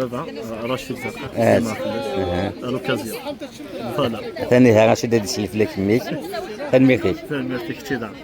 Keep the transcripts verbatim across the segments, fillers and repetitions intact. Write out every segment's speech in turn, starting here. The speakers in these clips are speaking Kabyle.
baba, Racid Zerqa. Ah, à l'occasion. Voilà. Atan iha Racid ad isellef fell-ak mmi-k. Tanemmirt-ik. Tanemmirt-ik, kečč daɣen.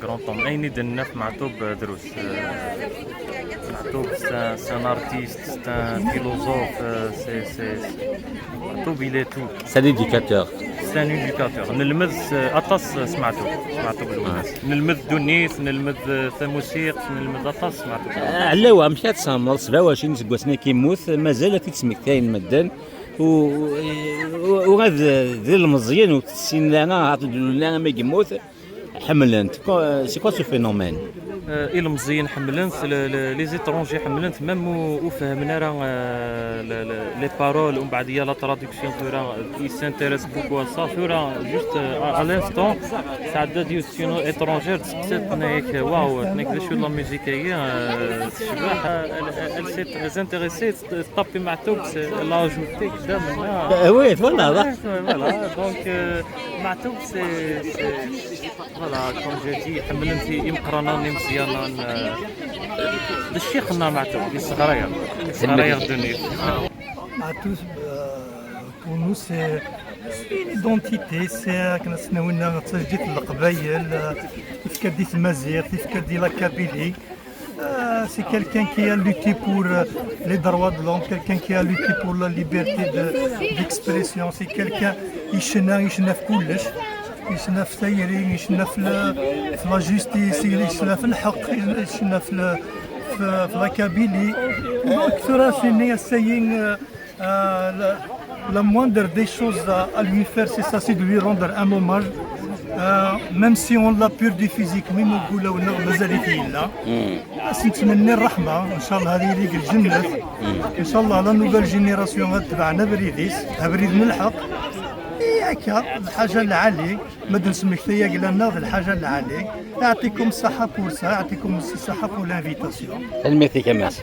Grand homme. Ayen i d-nenna ɣef Meɛtub, euh, drus. Euh, Meɛtub, c'est un, c'est un artiste, c'est un philosophe, euh, c'est, c'est, c'est- Meɛtub, il est tout. C'est un éducateur. C'est un éducateur. Nelmed s-, aṭas s Meɛtub. S Meɛtub Lwennas. Nelmed ddunit, nelmed, euh, tamusiqt, nelmed aṭas s Meɛtub. Ɛlawa, amek ad tsemmeḍ sebɛa u ɛecrin iseggasen akka yemmut, mazal ad t-id-smektayen medden, u, u, u ad d ilmeẓyen ur t-ssinen ara, ɣer d-lulen ara mi yemmut, ḥemmlen-t. Quoi, c'est quoi ce phénomène? Euh, ilmeẓyen ḥemmlen-t, le, le, les étrangers ḥemmlen-t, même ur, ur fehhmen ara, euh, le, le, les paroles, umbeɛd il y a la traduction tura, ils s'intéressent beaucoup à ça. Tura, juste, euh, à, à l'instant, sɛedda-d yiwet une étrangère, testeqsa-t, tenna-yak, waouh, tenna-yak, d acu la musique-agi, euh, tecbeḥ, euh, elle, elle, elle s'est intéressée, teṭṭapi Meɛtub, c'est, elle a ajouté, كذا منها. Euh, oui, voilà, là. Ouais, voilà, donc, euh, Meɛtub, c'est, c'est, voilà, comme je dis, ḥemmlen-t imeqqranen, imeẓyanen, euh, d ccix-nneɣ Meɛtub, yesseɣray-aɣ, yesseɣray-aɣ ddunit. Meɛtub, euh, pour nous, c'est une identité, c'est akken ad s-nawi d tajdit n Leqbayel, euh, yefka-d i tmaziɣt, yefka-d i la Kabylie. Euh, c'est quelqu'un qui a lutté pour, euh, les droits de l'homme, quelqu'un qui a lutté pour la liberté de, d'expression, c'est quelqu'un, icenna, icenna ɣef kullec, icenna ɣef tayri, icenna ɣef la, ɣef la justice, icenna ɣef lḥeqq, icenna ɣef la, ɣef, ɣef la Kabylie. Donc, tura, c'est né, c'est, euh, Euh, la, la moindre des choses à, à lui faire, c'est ça, c'est de lui rendre un hommage. Euh, même si on l'a perdu physiquement, mais ulawen-nneɣ mazal-it yella. Ad s-nettmenni ṛṛeḥma, ncallah ad yili deg lǧennet. Ncallah la nouvelle génération ad tebɛen abrid-is, abrid n lḥeqq. I akka, d lḥaǧa lɛali, ma d-nesmektay agla-nneɣ d lḥaǧa lɛali. Yeɛṭikum ṣṣeḥḥa pour ça, yeɛṭikum ṣṣeḥḥa pour l'invitation. Tanemmirt-ik a Mass.